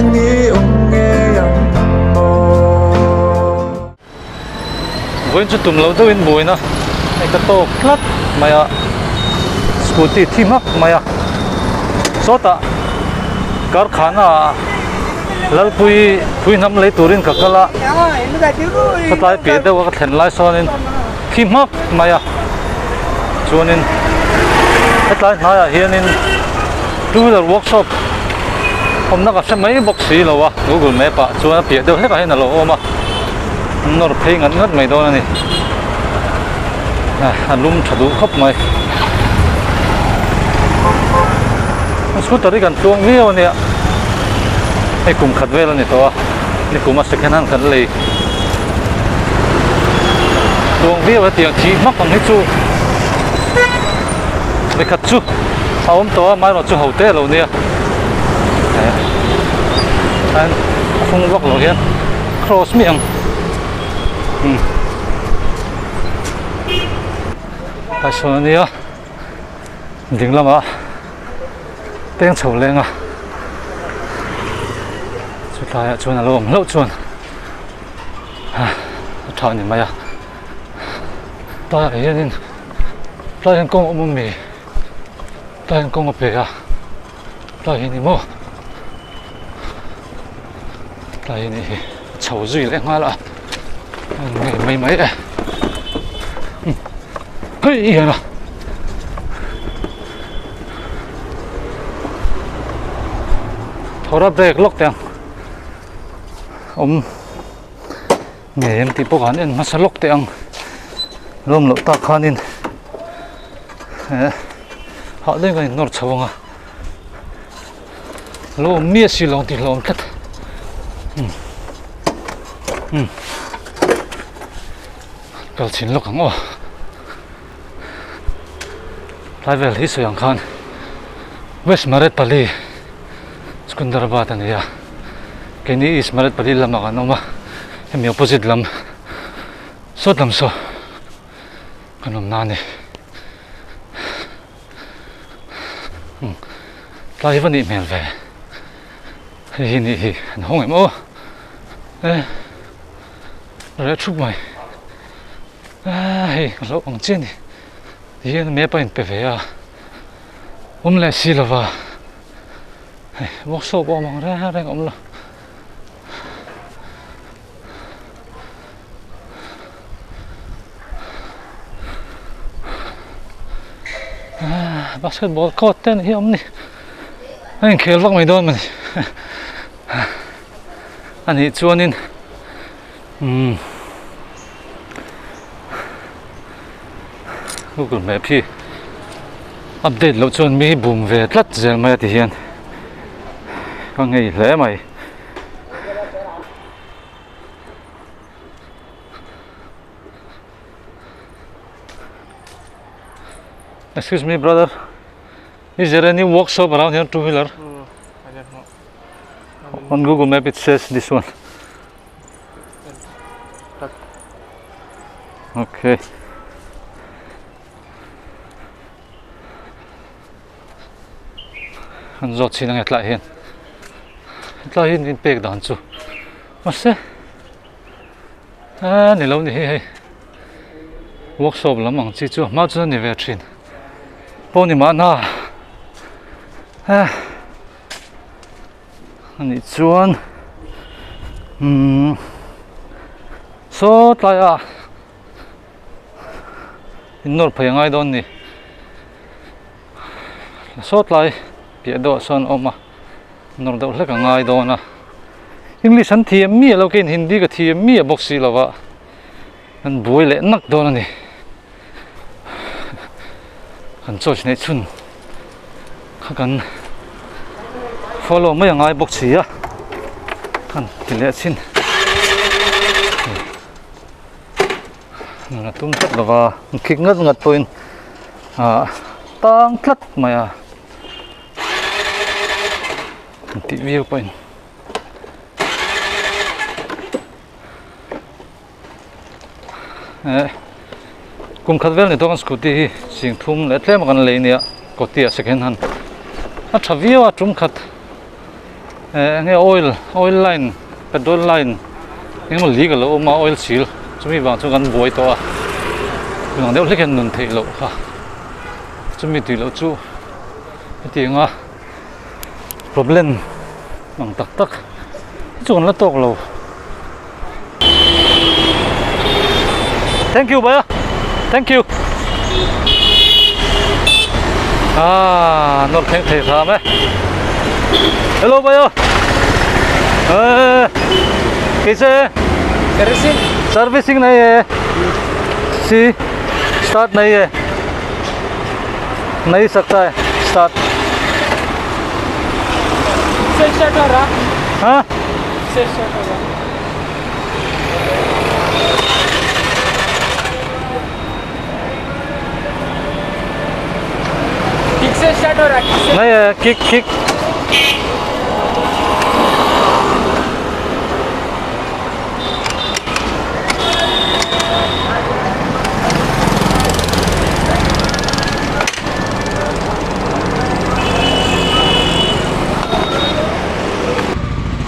ni awm ngei ang maw. Vawiin chu tum loh deuhin buaina hei ka tawk tlat mai a, scooty thi hmak mai a, sawtah karkhana ah Lalpui pui hnam lei turin ka kal a, khawtlai piah deuh a ka thlen lai sawnin thi hmak mai a, chuanin hetlai hnaiah hianin two wheeler workshop awmna ka hre mai bawk si lo a, google map ah chuan a piah deuh hlekah hian a lo awm a, an nawr phei ngat ngat mai dawn a ni, a lum tha duh khawp mai. Scooter hi kan tluang viau a nia, hei kum khat vel a ni tawh a, nikum a second hand kan lei tluang viau hetiang thih hmak ang hi chu nikhat chu a awm tawh a amaherawh chu ho te lo nia a fung vak loh hian cross mi ang umm kaisawn a nia ding lamah peng chho leng a chu tlaiah chuan a lo awm hlauh chuan a tha a ni mai a tlaiah hianin tlaiah hian kawng a awm ami tlaiah hian kawng a pe a tlaiah hian emaw tlaiah hian hei a chho zui leh nghal a ngei mai mai e hei hian a. Thawra break lawk teh ang awm ngei em tih pawh ka han en hmasa lawk teh ang lawm loh tak khanin eh hah daih kan innawr chho ang a lo awm miah si lo ang tih hlauhawm tlat um um kal chhin lawk ang aw. Tlai vel hi sawi ang khan West Maretpally Secunderabad a ni a, keini East Maretpally lamah kan awm a, hemi opposite lam sawt lam saw kan awm na a ni. Umm tlai hi va nih hmel ve, hei hi nih hi an hawng em aw e reh thup mai. Aaa hei ka hlauh ang chiah a ni tihian map a inpe ve a awm leh si lova hei workshop a awm ang reng reng a awm lo aaa basketball court te hi a awm a ni a inkhel vak mai dawn a ni a nih chuanin. Umm Google Map hi update loh chuan mi hi bum ve tlat zel mai a ti hian ka ngei hle mai. Excuse me brother, is there any workshop around here two wheeler? I don't know. On Google Map it says this one. Okay. An zawt chin ang hetlai hian. Hetlai hian in pek dan chu. Mahse a ni lo ni hi hei. Workshop lam ang chi chu a hma chuan a ni ve thin. Pawh ni mahna. Anih chuan umm saw tlaiah in nawr phei a ngai dawn a ni saw tlai piah deuhah sawn a awm a nawr deuh hlek a ngai dawn a english an thiam miah lo keiin hindi ka thiam miah bawk si lo va an buai leh nak dawn a ni kan choice neih chhun kha kan follow mai a ngai bawk si a kan ti leh chin nuna tum tlat lova khik ngat ngat pawhin ah tang tlat mai a tih viau pawhin. Eh kum khat vel ni tawh kan scooty hi sing thum leh tlem a kan lei nia kawti ah second hand a tha viau a tum khat. Eh enge oil oil line petrol line engemaw leak alo awm a oil sil chumi vang chuan kan buai tawh a tunang deuh hlek hian nun theih loh kha chumi tih loh chu hetiang a problem ang tak tak hi chu kan la tawk lo thank you bhaiya thank you ah nawr thleng thei hram e hello bhaiya eh kaise servicing servicing nahi hai si start nahi hai nahi sakta hai start से start हो रहा हाँ से start हो रहा ठीक से स्टार्ट हो रहा ठीक से नहीं है kick kick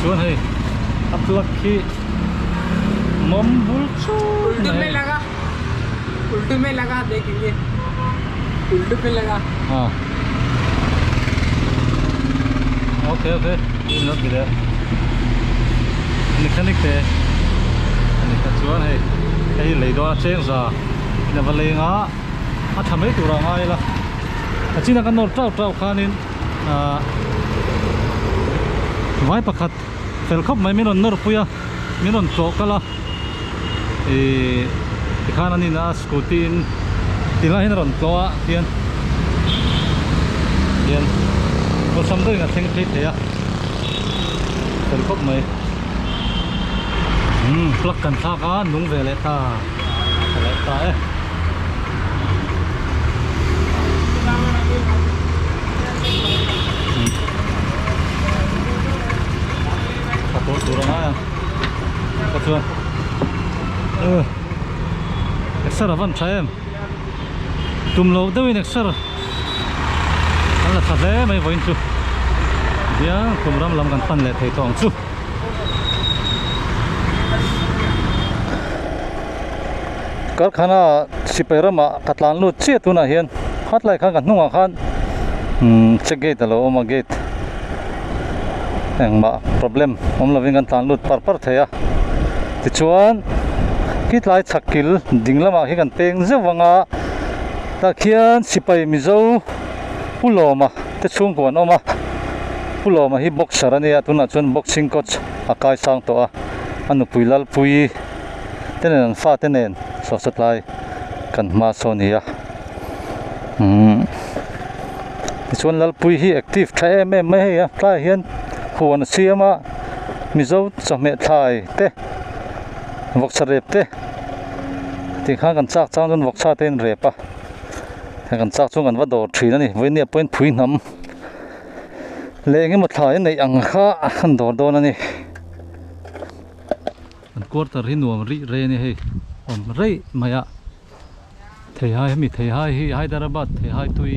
Chuan hei a plug khi mawm bul chur उल्टू mai में लगा उल्टू में लगा देखेंगे उल्टू में लगा Ah. Okay, okay. Will not be there. Mechanic te ani kha chuan hei hei lei dawn a cheng za in ava leng a a tha mai tur a ngai la a chin a kan nawr tau tau khanin ah vai pakhat fel khawp mai min rawn nawr pui a min rawn tlawh kal a Ihh tikhan an ina scooty in tilai hian a rawn tlawh a tian hian awlsam deuhin a thleng phei thei a fel khawp mai umm plug kan thlak a nung ve leh ta tha leh ta e. Tha tawh tur a ngai ang. Ka chuan uh exer a van tha em tum loh deuhin exer an la tha hle mai vawiin chu hian kum ram lam kan pan leh thei tawh ang chu. Karkhana sipai ramah ka tlan lut chiah tunah hian khatlai khan ka hnungah khan umm check gate a lo awm a gate. Engmah problem awm lovin kan tlan lut par par thei a tichuan khitlai chhak kil ding lamah hi kan peng zeuh vang a tah khian sipai mizo pu lawma te chhungkua an awm a pu lawma hi boxer a nia tunah chuan boxing coach a kai sang tawh a a nupui lalpui te nen an fate nen sawhsatlai kan hma saw a ni a umm. Tichuan Lalpui hi active tha em em mai hei a tlaiah hian huan a siam a Mizo chawhmeh thlai te vawksa rep te tih khan kan chak chang chuan vawksa te in rep a hei kan chak chuan kan va dawr thin a ni vawinia pawhin phui hnam leh eng emaw thlai a neih ang kha an dawr dawn a ni. An quarter hi nuam rih rei a ni hei awm rei mai a. Theihai hemi theihai hi Hyderabad theihai tui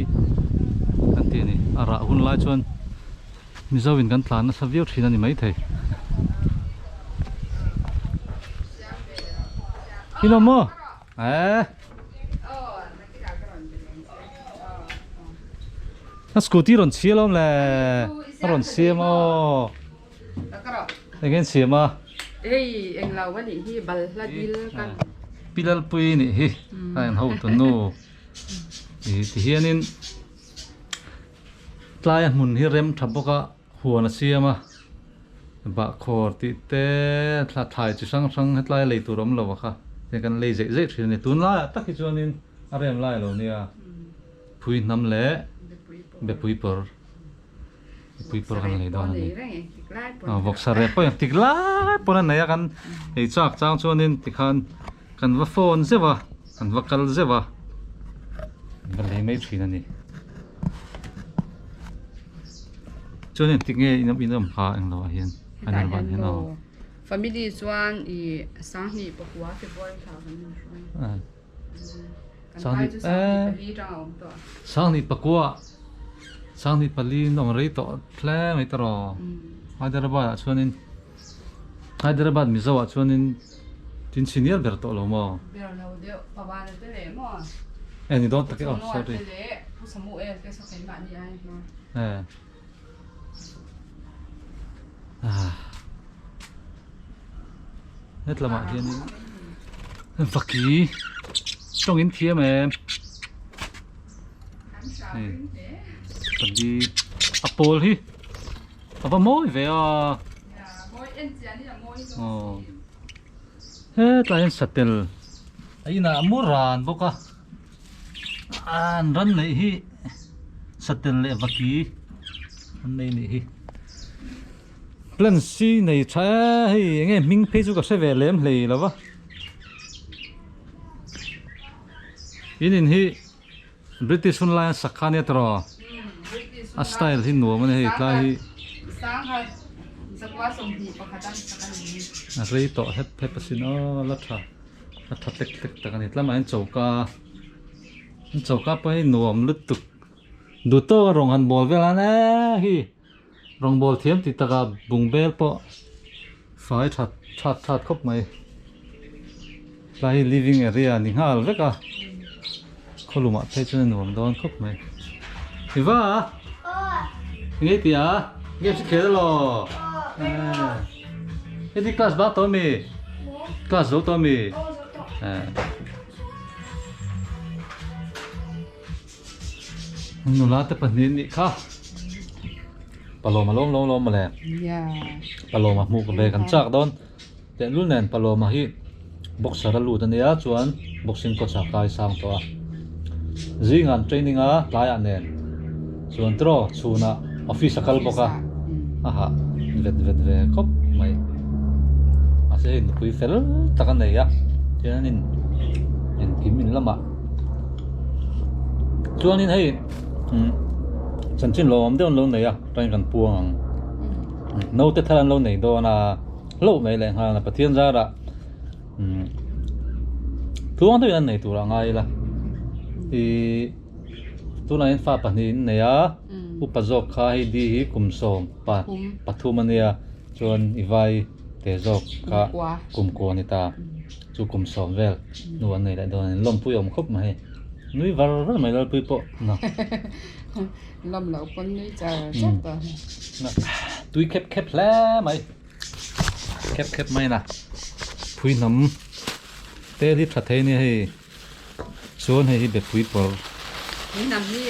kan tih a ni a rah hun lai chuan Mizo in kan tlan nasa viau thin a ni maithei Ilo maw eh A scooty rawn chhia lawm le a rawn siam aw. Eng nge siam a? Hei eng lo a nih hi balhla dil kan. Pi Lalpui nih hi a en ho tu nu ih ti hianin tlai a hmun hi rem tha bawk a huan a siam a bahkhawr tih te thla thlai chi hrang hrang hetlai lei tur awm lo a kha tiang kan lei zeih zeih thin a ni tunlaiah tak hi chuanin a rem lai lo nia phui hnam leh bepui pawr. Mipui pawh kan lei dawn a ni. Vawksa rep pawh engtik lai pawn a nei a kan ei chak chang chuanin tikhan kan va phone zeuh a kan va kal zeuh a kan va lei mai thin a ni. Chuan engtik nge in awm in awm kha englo ah hian Hyderabad hian aw. Family chuan i Sanghnih pakua February thla kan inhruai. Sanghnih eh Sanghnih pakua Sanghnih pali in awm rei tawh hle mai tawh rawh. Hyderabad ah chuanin Hyderabad Mizo ah chuanin tin senior ber tawh lo maw? Ber lo deuh Pawana te leh maw? E ni dawn tak e aw sorry. Pu Samuel te leh Pu Samuel te saw keimahni ai hma. E. Ah. Hetlamah hianin vaki tawngin thiam em. Hei pali a pawl hi a va mawi ve a aw hetlai hian satel a inah a mu ran bawk a an ran neih hi satel leh vaki an nei a nih hi plants hi nei tha e hei eng nge hming phei chu ka hre ve lem hlei lo va. In in hi British hun laia sak kha ania tawh a style hi nuam a ni hei tlai hi a rei tawh hep hep asin aw la tha a tha hlek hlek tak a ni tlangah hian choka choka pawh hi nuam lutuk duh tawk a rawng han bawl vel a ni hei Rawngbawl thiam tih takah bungbel pawh fai that that that khawp mai. Tlai hi living area ni nghal vek a, khawlumah phei chuan a nuam dawn khawp mai. I va a? Eng ei tih a? Games i khel elaw? Heti class bak tawh ami? Class zo tawh ami? Nula te pahnih nih kha Palawma lawm lawm lawm mawle Palawma hmuh ka ve kan chak dawn tehlul nen Palawma hi boxer a lut ania chuan boxing coach ah kai sang tawh a zingah an training a tlaiah nen chuan tiraw chhunah office a kal bawk a a hah vet vet ve khawp mai mahse hei nupui fel tak a nei a chuanin engkim in lamah. Chuanin hei chanchin lo awm deuh an lo nei a chuan kan puang ang naute thar an lo nei dawn a hlauh mai leh nghal a Pathian zarah tluang deuhin an nei tur a ngai ila ihh tunah hian fa pahnih an nei a upa zawk kha hei di hi kum sawm pa pathum a nia chuan i vai te zawk kha kum kua a ni ta. Chu kum sawm vel hnu an nei leh dawn a ni. Lawmpui awm khawp mai. Nui var var mai Lalpui pawh na. Lawm loh pawn nui char char tawh. Na tui khep khep hle mai. Khep khep mai na. Phui hnam te hi tha thei nia hei. Chuan hei hi bepui pawr. Phui hnam hi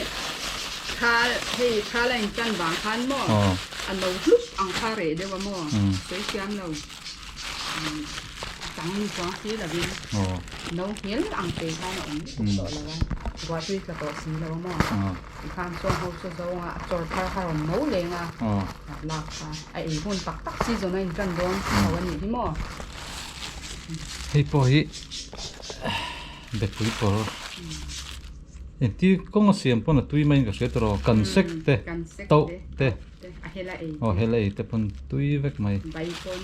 tha hei tha la in tan vang khan maw a no hlup ang kha reh deuh a maw sawi thiam lo. Tang ni chuang si lovin no nghel ang te khan a awm lutuk tawh lo a, buaipui tla tawh si lo a maw? Tikhan chuan ho chu zawnga a chawr thar kha rawn no leng a, lak kha a ei hun tak tak season a intan dawn tho a nih hi maw? Hei pawh hi bepui pawr engti kawng a siam pawn a tui maiin ka hria tawh kan sek te tauh te. A hela ei te. Aw hela ei te pawn tui vek mai. Bai pawn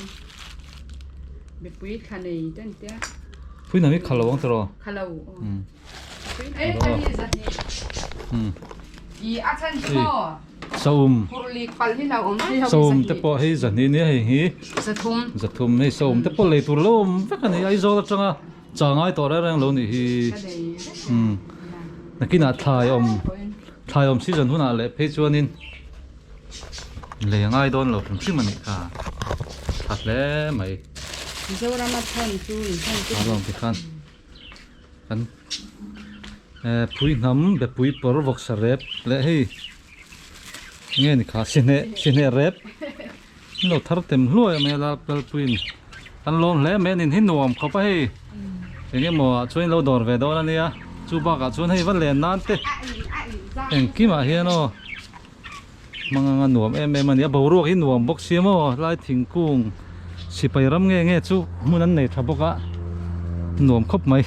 mipui thla nei te an tia. Pui nam hi kha lo ang tiraw? Kha lo aw. Ei kha hi zahnih. I a chhan chu maw? Saum. Phurlik pal hi lo awm hei ho hi zahnih. Saum te pawh hei zahnih nia hei hi. Zathum. Zathum hei saum te pawh lei tur lo awm vek a ni Aizawl atanga cha ngai tawh reng reng lo nih hi. Nakinah thlai awm thlai awm season hunah leh phei chuanin Lei a ngai dawn lo hrim hrim a nih kha tha hle mai. Mizoram a thawn chu in thawn chu. Alawm ti khan kan phui hnam bepui pawr vawksa rep leh hei nge ni kha sihneh sihneh rep an lo thar tem hluai a mai a lalpuiin an lawm hle mai a nin hi nuam khawp a hei eng emaw ah chuan in lo dawr ve dawn a nia chu bakah chuan hei va len nan te engkimah hian aw. Hmang anga nuam em em a ni a boruak hi nuam bawk sia maw lai thingkung sipai ram nge nge chu hmun an nei tha bawk a nuam khawp mai.